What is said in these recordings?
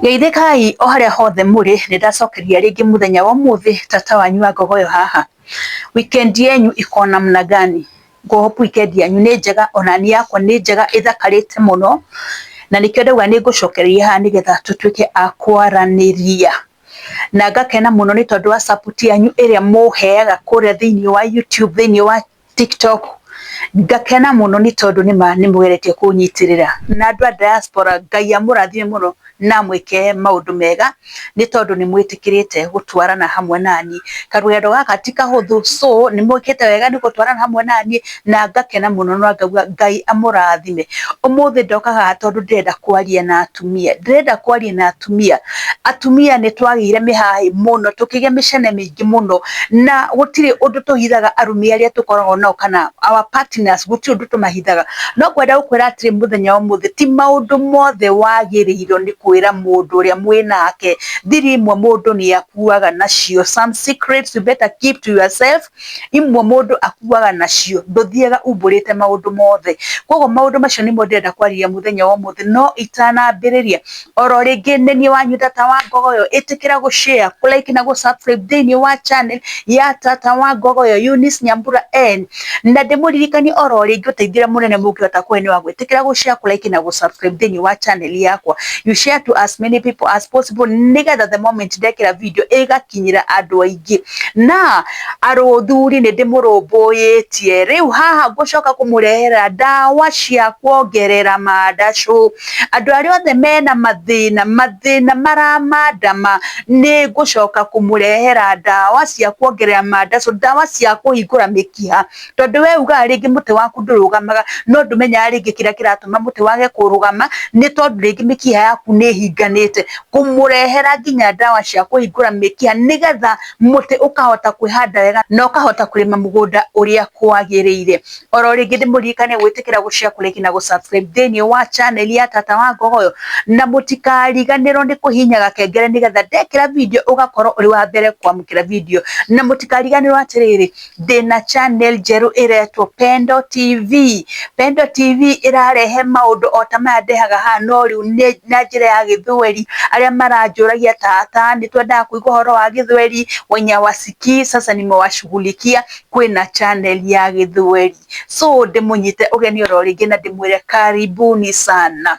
Geithĩkai o harĩa hothe mũrĩ, nĩ ndacokeria rĩngĩ mũthenya wa ũmũthĩ tata wanyu wa Ngogoyo haha. Weekend yenyu iko namna gani? Ngũ hope weekend yanyu nĩ njega, ona niĩ yakwa nĩ njega ĩthakarĩte mũno, na nĩkĩo ndauga nĩ ngũcokereria haha nĩgetha tũtuĩke a kwaranĩria. Na ngakena mũno nĩ tondũ wa support yanyu ĩrĩa mũheaga kũrĩa thĩinĩ wa YouTube, thĩinĩ wa TikTok. Ngakena mũno nĩ tondũ nĩma nĩ mũgeretie kũnyitĩrĩra. Na andũ a diaspora, Ngai amũrathime mũno na amwĩke maũndũ mega nĩ tondũ nĩ mwĩtĩkĩrĩte gũtwarana hamwe naniĩ. Karũgendo gaka ti kahũthũ, so nĩ mwĩkĩte wega nĩ gũtwarana hamwe naniĩ na ngakena mũno na ngauga Ngai amũrathime. Ũmũthĩ ndoka haha tondũ ndĩrenda kwaria na atumia, ndĩrenda kwaria na atumia. Atumia nĩ twagĩire mĩhaĩ mũno, tũkĩgĩa mĩcene mĩingĩ mũno, na gũtirĩ ũndũ tũhithaga arũme arĩa tũkoragwo nao kana our partners, gũtirĩ ũndũ tũmahithaga. No ngwenda gũkwĩra atĩrĩ mũthenya wa ũmũthĩ, ti maũndũ mothe wagĩrĩirwo nĩ kwĩra mũndũ ũrĩa mwĩnake. Thiri imwe mũndũ nĩ akuaga nacio, some secrets you better keep to yourself, imwe mũndũ akuaga nacio, ndũthiaga umbũrĩte maũndũ mothe. Koguo maũndũ macio nĩmo ndĩrenda kwarĩria mũthenya wa ũmũthĩ, no itanambĩrĩria, oro rĩngĩ nĩ niĩ wanyu tata wa Ngogoyo, ĩtĩkĩra gũ share, kũ like na gũ subscribe thĩinĩ wa channel ya tata wa Ngogoyo Eunice Nyambura N. Na ndĩmũririkanie oro rĩngĩ ũteithio ũrĩa mũnene mũngĩhota kũhe nĩ wa gwĩtĩkĩra gũ share, kũ like na gũ subscribe thĩinĩ wa channel yakwa. You share to as many people as possible nĩgetha the moment ndekĩra video ĩgakinyĩra andũ aingĩ. Na arũthuri nĩ ndĩmũrũmbũyĩtie, rĩu haha ngũcoka kũmũrehera ndawa cia kuongerera mandacũ. Andũ arĩa othe mena mathĩna, mathĩna maramandama, nĩ ngũcoka kũmũrehera ndawa cia kuongerera mandacũ, ndawa cia kũhingũra mĩkiha. Tondũ we ugaga rĩngĩ mũtĩ waku ndũrũgamaga, no ndũmenyaga rĩngĩ kĩrĩa kĩratũma mũtĩ wage kũrũgama nĩ tondũ rĩngĩ mĩkiha yaku nĩ ĩhinganĩte. Ngũmũrehera nginya ndawa cia kũhingũra mĩkiha nĩgetha mũtĩ ũkahota kwĩhanda wega na ũkahota kũrĩma mũgũnda ũrĩa kwagĩrĩire. Oro rĩngĩ ndĩmũririkanie gwĩtĩkĩra gũ share, kũ like na gũ subscribe thĩinĩ wa channel ya tata wa Ngogoyo, na mũtikariganĩrwo nĩ kũhihinya gakengere nĩgetha ndekĩra video ũgakorwo ũrĩ wa mbere kwamũkĩra video. Na mũtikariganĩrwo atĩrĩrĩ, ndĩna channel njerũ ĩretwo Pendo TV. Pendo TV ĩrarehe maũndũ o ta maya ndehaga haha no rĩu nĩ na njĩra ya gĩthweri. Arĩa maranjũragia tata nĩ twendaga kũigua ũhoro wa gĩthweri, wenye hawasikii sasa nimewashughulikia, kwĩna channel ya gĩthweri. So ndĩmũnyite ũgeni oro rĩngĩ na ndĩmwĩre karibuni sana.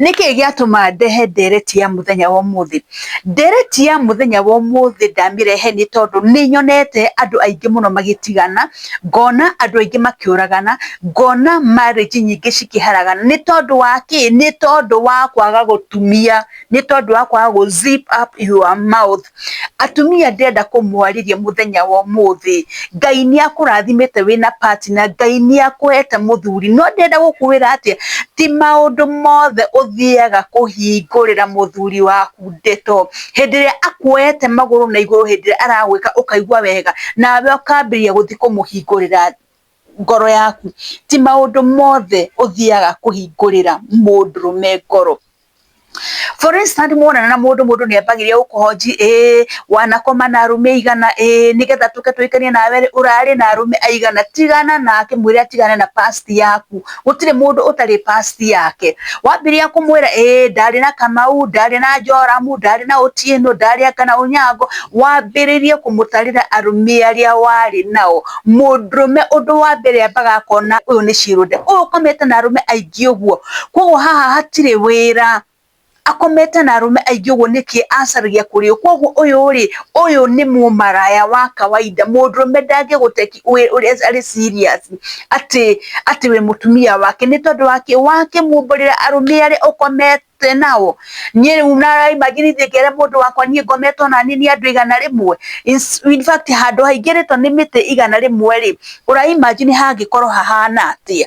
Nĩkĩ gĩatũma ndehe ndereti ya mũthenya wa ũmũthĩ? Ndereti ya mũthenya wa ũmũthĩ ndamĩrehe nĩ tondũ nĩ nyonete andũ aingĩ mũno magĩtigana, ngona andũ aingĩ makĩũragana, ngona marriage nyingĩ cikĩharagana. Nĩ tondũ wa kĩ? Nĩ tondũ wa kwaga gũtumia, nĩ tondũ wa kwaga gũ zip up your mouth. Atumia ndĩrenda kũmwarĩria mũthenya wa ũmũthĩ, Ngai nĩ akũrathimĩte wĩna partner, Ngai nĩ akũhete mũthuri, no ndĩrenda gũkwĩra atĩa, ti maũndũ mothe ũthiaga kũhingũrĩra mũthuri waku ndeto. Hĩndĩ ĩrĩa akuoete magũrũ na igũrũ, hĩndĩ ĩrĩa aragwĩka ũkaigua wega, nawe ũkambĩrĩria gũthiĩ kũmũhingũrĩra ngoro yaku. Ti maũndũ mothe ũthiaga kũhingũrĩra mũndũrũme ngoro. For instance, mwonana na mũndũ, mũndũ nĩ ambagĩrĩria gũkũhonji, ĩĩ wanakoma na arũme aigana, ĩĩ nĩgetha tũke tũhikanie nawe rĩ, ũrarĩ na arũme aigana. Tigana nake, mwĩre atigane na past yaku. Gũtirĩ mũndũ ũtarĩ past yake. Wambĩrĩria kũmwĩra ĩĩ ndarĩ na Kamau, ndarĩ na Joramu, ndarĩ na Otieno, ndarĩ anga na Onyango, wambĩrĩrie kũmũtarĩra arũme arĩa warĩ nao. Mũndũrũme ũndũ wa mbere ambaga akona ũyũ nĩ ciĩrũnde, ũyũ ũkomete na arũme aingĩ ũguo, koguo haha hatirĩ wĩra. Akomete na arũme aingĩ ũguo nĩkĩ acaragia kũrĩ ũ? Koguo ũyũ rĩ, ũyũ nĩ mũmaraya wa kawaida. Mũndũrũme ndangĩgũteki ũrĩa arĩ serious atĩ atĩ wĩ mũtumia wake nĩ tondũ wa kĩ? Wakĩmumbũrĩra arũme arĩa ũkomete nao. Niĩ rĩu na imagine thiĩ ngere mũndũ wakwa niĩ ngometwo naniĩ nĩ andũ 100. In fact handũ haingĩrĩtwo nĩ mĩtĩ 100 rĩ, ũra imagine hangĩkorwo hahana atĩa?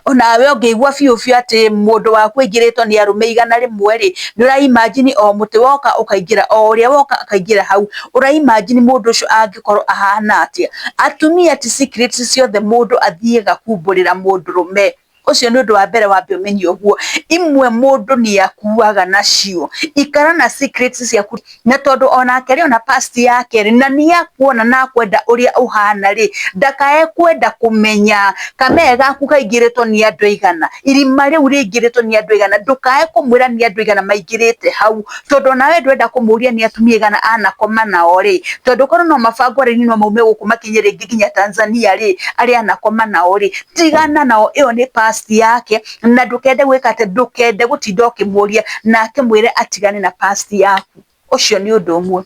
Onawe ũngĩigua biũ biũ atĩ mũndũ waku aingĩrĩtwo nĩ arũme 100 rĩ, nĩ ũra imagine o mũtĩ woka ũkaingĩra, o ũrĩa woka akaingĩra hau, ũra imagine mũndũ ũcio angĩkorwo ahana atĩa? Atumia ti secrets ciothe mũndũ athiaga kumbũrĩra mũndũrũme. Ũcio nĩ ũndũ wa mbere wambe ũmenye ũguo. Imwe mũndũ nĩ akuaga nacio. Ikara na secrets ciaku na tondũ onake rĩ ona past yake rĩ na nĩ akuona na akwenda ũrĩa ũhana rĩ, ndakae kwenda kũmenya kamee gaku kaingĩrĩtwo nĩ andũ aigana, irima rĩu rĩingĩrĩtwo nĩ andũ aigana, ndũkae kũmwĩra nĩ andũ aigana maingĩrĩte hau, tondũ onawe ndwenda kũmũria nĩ atumia aigana anakoma nao rĩ, tondũ korwo no mabangwo raini no maume gũkũ makinye rĩngĩ nginya Tanzania rĩ, arĩa anakoma nao rĩ, tigana nao, ĩyo nĩ past yake, na ndũkende gwĩka atĩ, ndũkende gũtinda ũkĩmũria, nake mwĩre atigane na past yaku. Ũcio nĩ ũndũ ũmwe.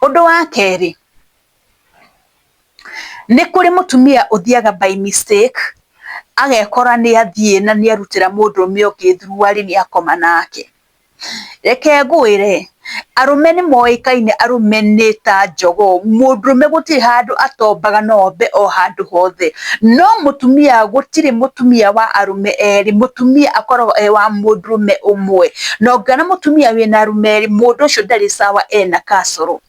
Ũndũ wa kerĩ, nĩ kũrĩ mũtumia ũthiaga by mistake, agekora nĩ athiĩ na nĩ arutĩra mũndũrũme ũngĩ thuruarĩ nĩ akoma nake. Reke ngwĩre, arũme nĩ moĩkaine arũme nĩ ta jogoo, mũndũrũme gũtirĩ handũ atombaga no ombe o handũ hothe. No mũtumia gũtirĩ mũtumia wa arũme erĩ, mũtumia akoragwo e wa mũndũrũme ũmwe. Na ũngĩona mũtumia wĩna arũme erĩ, mũndũ ũcio ndarĩ sawa ena kasoro.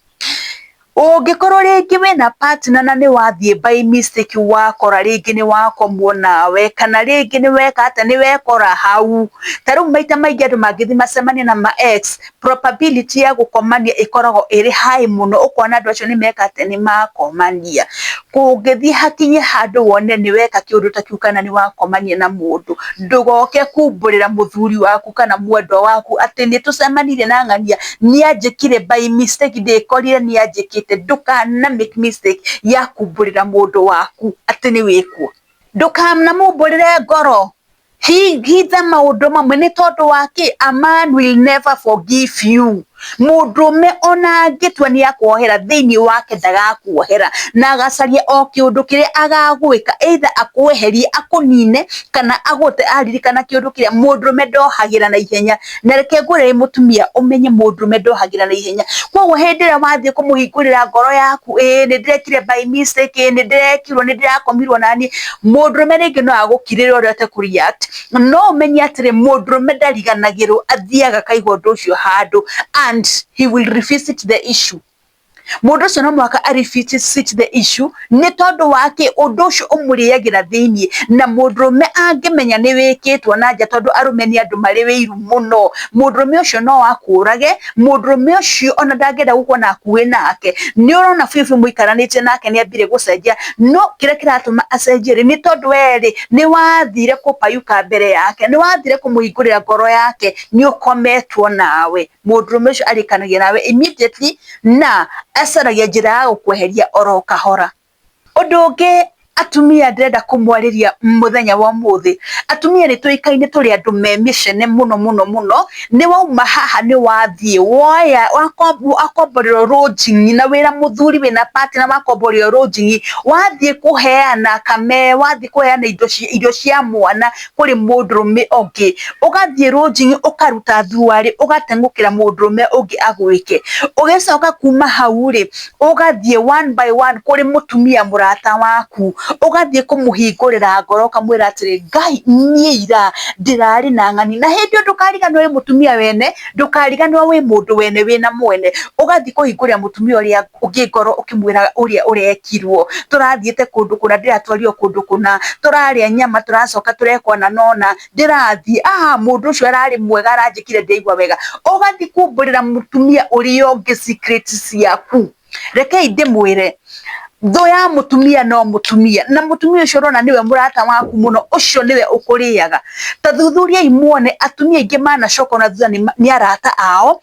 Ũngĩkorwo rĩngĩ wĩna partner na nĩ wathiĩ by mistake wakora rĩngĩ nĩ wakomwo nawe, kana rĩngĩ nĩ weka atĩa, nĩ wekora hau. Ta rĩu maita maingĩ andũ mangĩthiĩ macemanie na ma ex, probability ya gũkomania ĩkoragwo ĩrĩ high mũno, ũkona andũ acio nĩ meka atĩa, nĩ makomania. Kũngĩthiĩ hakinye handũ wone nĩ weka kĩũndũ ta kĩu kana nĩ wakomania na mũndũ, ndũgoke kumbũrĩra mũthuri waku kana mwendwa waku atĩ nĩ tũcemanirie na ng'ania, nĩ anjĩkire by mistake ndĩkorire nĩ anjĩkĩte. Ndũkana make mistake ya kumbũrĩra mũndũ waku atĩ nĩ wĩkwo. Ndũkanamumbũrĩre ngoro, hitha maũndũ mamwe nĩ tondũ wa kĩ? A man will never forgive you. Mũndũrũme ona angĩtua nĩ akuohera thĩinĩ wake ndagakuohera, na agacaria o kĩũndũ kĩrĩa agagwĩka, either akweherie akũnine kana agũte aririkana kĩũndũ kĩrĩa. Mũndũrũme ndohagĩra na ihenya, na reke ngwĩre wĩ mũtumia ũmenye mũndũrũme ndohagĩra na ihenya. Koguo hĩndĩ ĩrĩa wathiĩ kũmũhingũrĩra ngoro yaku, ĩĩ nĩ ndĩrekire by mistake, ĩĩ nĩ ndĩrekirwo, nĩ ndĩrakomirwo naniĩ, mũndũrũme rĩngĩ no agũkirĩre ũrĩa ũtekũ react, no ũmenye atĩrĩ, mũndũrũme ndariganagĩrwo, athiaga akaigua ũndũ ũcio handũ and he will revisit the issue. Mũndũ ũcio no mũhaka a revisit the issue nĩ tondũ wa kĩ? Ũndũ ũcio ũmũrĩagĩra thĩiniĩ, na mũndũrũme angĩmenya nĩ wĩkĩtwo na nja, tondũ arũme nĩ andũ marĩ wĩiru mũno, mũndũrũme ũcio no akũrage, mũndũrũme ũcio ona ndangĩenda gũkuona hakuhĩ nake. Nĩ ũrona biũ biũ mũikaranĩtie nake nĩ ambire gũcenjia, no kĩrĩa kĩratũma acenjie rĩ, nĩ tondũ we rĩ, nĩ wathire kũpayuka mbere yake, nĩ wathire kũmũhingũrĩra ngoro yake, nĩ ũkometwo nawe. Mũndũrũme ũcio arĩkanagia nawe immediately na acaragia njĩra ya gũkweheria oro kahora. Ũndũ ũngĩ atumia ndĩrenda kũmwarĩria mũthenya wa ũmũthĩ, atumia nĩ tũĩkaine tũrĩ andũ me mĩcene mũno mũno mũno, nĩ wauma haha nĩ wathiĩ woya wakomborerwo lodging na wĩra mũthuri wĩna partner wakomborerwo lodging, wathiĩ kũheana kame, wathiĩ kũheana indo irio cia mwana kũrĩ mũndũrũme ũngĩ, ũgathiĩ lodging ũkaruta thuarĩ ũgateng'ũkĩra mũndũrũme ũngĩ agwĩke. Ũgĩcoka kuma hau rĩ, ũgathiĩ one by one kũrĩ mũtumia mũrata waku, ũgathiĩ kũmũhingũrĩra ngoro ũkamwĩra atĩrĩ, Ngai niĩ ira ndĩrarĩ na ng'ani, na hĩndĩ ĩyo ndũkariganĩrwo wĩ mũtumia wene, ndũkariganĩrwo wĩ mũndũ wene wĩna mwene, ũgathiĩ kũhingũrĩra mũtumia ũrĩa ũngĩ ngoro ũkĩmwĩra ũrĩa ũrekirwo, tũrathiĩte kũndũ kũna, ndĩratwarirwo kũndũ kũna, tũrarĩa nyama tũracoka tũrekona nona, ndĩrathiĩ, mũndũ ũcio ararĩ mwega aranjĩkire ndĩraigua wega, ũgathiĩ kumbũrĩra mũtumia ũrĩa ũngĩ secret ciaku. Rekei ndĩmwĩre, thũ ya mũtumia no mũtumia, na mũtumia ũcio ũrona nĩwe mũrata waku mũno, ũcio nĩwe ũkũrĩaga. Ta thuthuriai muone atumia aingĩ manacoka na thutha nĩ arata ao,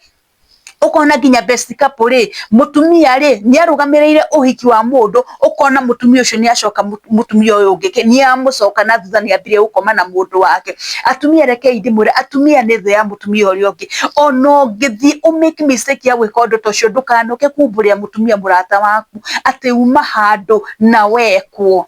ũkona nginya best couple rĩ, mũtumia rĩ, nĩ arũgamĩrĩire ũhiki wa mũndũ, ũkona mũtumia ũcio nĩ acoka mũtumia ũyũ ũngĩ, nĩ amũcoka na thutha nĩ ambire gũkoma na mũndũ wake. Atumia rekei ndĩmwĩre, atumia nĩ thũ ya mũtumia ũrĩa ũngĩ. Ona ũngĩthiĩ ũ make mistake ya gwĩka ũndũ ta ũcio, ndũkanoke kumbũrĩra mũtumia mũrata waku atĩ uma handũ na wekwo.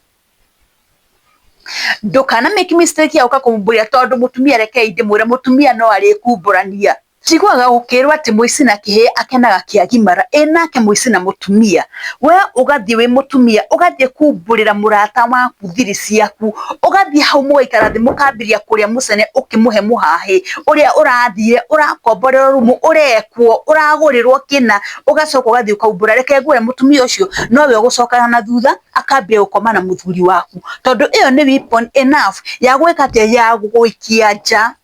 Ndũkana make mistake ya gũka kũmumbũrĩra tondũ mũtumia rekei ndĩmwĩre, mũtumia no arĩkumbũrania. Njiguaga gũkĩrwo atĩ mũici na kĩhĩĩ akenaga kĩagimara, ĩ nake mũici na mũtumia. We ũgathiĩ wĩ mũtumia, ũgathiĩ kumbũrĩra mũrata waku thiri ciaku, ũgathiĩ hau mũgaikara thĩ mũkambĩrĩria kũrĩa mũcene ũkĩmũhe mũhahĩ, ũrĩa ũrathire ũrakomborerwo rumu, ũrekwo, ũragũrĩrwo kĩna, ũgacoka ũgathiĩ ũkaumbũra. Reke ngwĩre mũtumia ũcio nowe ũgũcoka na thutha akambia gũkoma na mũthuri waku, tondũ ĩyo nĩ weapon enough ya gwĩka atĩa, ya gũgũikia nja.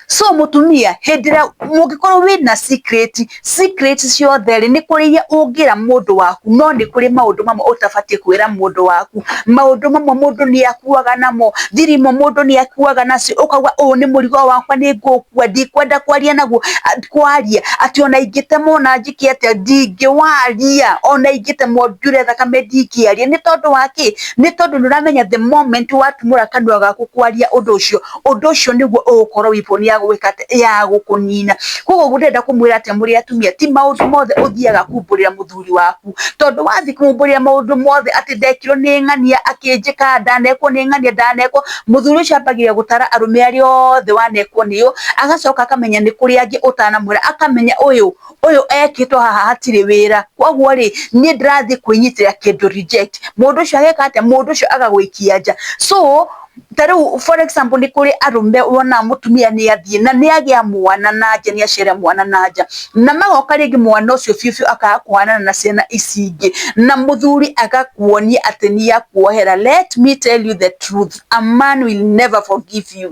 So mũtumia hĩndĩ ĩrĩa mũngĩkorwo wĩna secret, secret ciothe rĩ, nĩ kũrĩ iria ũngĩra mũndũ waku, no nĩ kũrĩ maũndũ mamwe ũtabatiĩ kwĩra mũndũ waku. Maũndũ mamwe mũndũ nĩ akuaga namo, thiri imwe mũndũ nĩ akuaga nacio, ũkauga ũyũ nĩ mũrigo wakwa nĩ ngũkua, ndikwenda kwaria naguo, kwaria, atĩ ona ingĩtemwo na njĩke atĩa, ndingĩwaria, ona ingĩtemwo njure thakame ndingĩaria. Nĩ tondũ wa kĩ? Nĩ tondũ nĩ ũramenya the moment watumũra kanua gaku kwaria ũndũ ũcio, ũndũ ũcio nĩguo ũgũkorwo weapon ya gwĩka atĩa, ya gũkũnina. Koguo ndĩrenda kũmwĩra atĩa mũrĩ atumia, ti maũndũ mothe ũthiaga kumbũrĩra mũthuri waku, tondũ wathiĩ kũmumbũrĩra maũndũ mothe atĩ ndekirwo nĩ ng'ania akĩnjĩka, ndanekwo nĩ ng'ania, ndanekwo, mũthuri ũcio ambagĩrĩria gũtara arũme arĩa othe wanekwo nĩo, agacoka akamenya nĩ kũrĩ angĩ ũtanamwĩra, akamenya ũyũ ũyũ ekĩtwo haha hatirĩ wĩra, koguo rĩ niĩ ndĩrathiĩ kwĩnyitĩra kĩndũ reject. Mũndũ ũcio ageka atĩa? Mũndũ ũcio agagũikia nja. So ta rĩu for example nĩ kũrĩ arũme wonaga mũtumia nĩ athiĩ na nĩ agĩa mwana na nja, nĩ aciara mwana na nja, na magoka rĩngĩ mwana ũcio biũ biũ akaga kũhanana na ciana ici ingĩ, na mũthuri agakuonia atĩ nĩ akuohera. Let me tell you the truth, a man will never forgive you.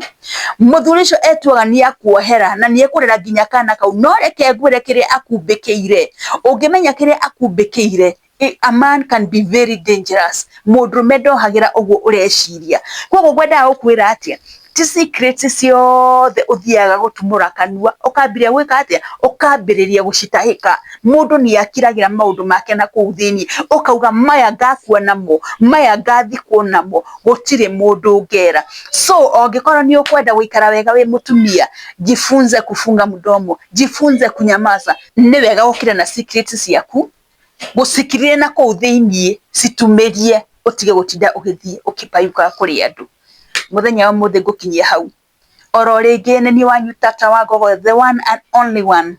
Mũthuri ũcio etuaga nĩ akuohera na nĩ ekũrera nginya kana kau, no reke ngwĩre kĩrĩa akumbĩkĩire. Ũngĩmenya kĩrĩa akumbĩkĩire, a man can be very dangerous. Mũndũrũme ndohagĩra ũguo ũreciria. Koguo ngwendaga gũkwĩra atĩa, ti secrets ciothe ũthiaga gũtumũra kanua ũkambĩrĩria gwĩka atĩa, ũkambĩrĩria gũcitahĩka. Mũndũ nĩ akiragĩra maũndũ make na kũu thĩiniĩ, ũkauga maya ngakua namo, maya ngathikwo namo, gũtirĩ mũndũ ngera. So ũngĩkorwo nĩ ũkwenda gũikara wega wĩ mũtumia, jifunze kufunga mdomo, jifunze kunyamaza. Nĩ wega gũkira na secrets ciaku, gũcikirĩria na kũu thĩiniĩ, citumĩrie, ũtige gũtinda ũgĩthiĩ ũkĩpayukaga kũrĩ andũ. Mũthenya wa ũmũthĩ ngũkinyia hau. Oro rĩngĩ nĩ niĩ wanyu tata wa Ngogo, the one and only one.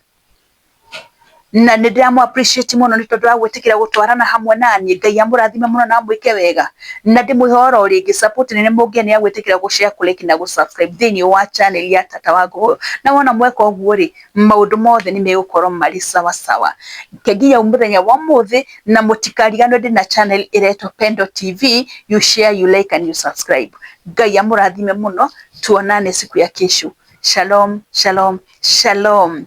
Na nĩ ndĩramũ appreciate mũno nĩ tondũ wa gwĩtĩkĩra gũtwarana hamwe naniĩ. Ngai amũrathime mũno na amwĩke wega. Na ndĩmwĩhe oro rĩngĩ support nene mũngĩona ya gwĩtĩkĩra gũ share, kũ like na gũ subscribe thĩiniĩ wa channel ya tata wa Ngogo. Na wona mweka ũguo rĩ, maũndũ mothe nĩ megũkorwo marĩ sawa sawa. Nginya mũthenya wa ũmũthĩ, na mũtikariganĩrwo ndĩna channel ĩretwo Pendo TV, you share, you like and you subscribe. Ngai amũrathime mũno, tuonane siku ya kesho. Shalom, shalom, shalom.